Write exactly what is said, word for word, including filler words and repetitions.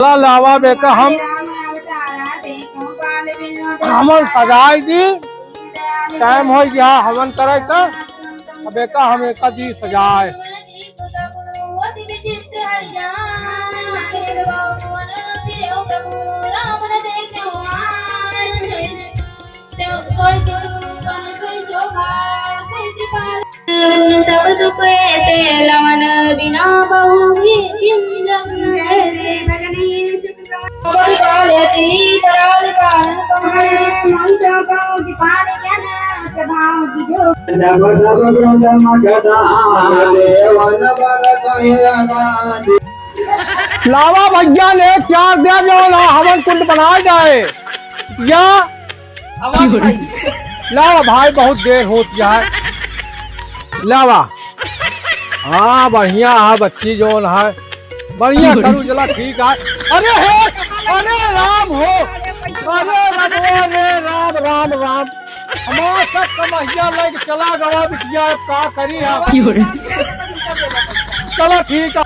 चला लावा बेका, हम हवन सजाई दी, टाइम होइ गया हवन करे का। अब बेका हम एका दी सजाए। सब दुख एते लवन बिना बहु भी जिंदगी। लावा भैया ने चार दे जो ना हवन कुंड बनाए जाए। या लावा भाई, बहुत देर होत है। लावा। हाँ, बढ़िया है बच्ची जौन है। बढ़िया करू जला, ठीक है। अरे हे, अरे राम हो। अरे राम, अरे राम, राम, राम। हमार सब कमहिया लग चला गवा बिटिया, अब का करी हम? चला ठीक है।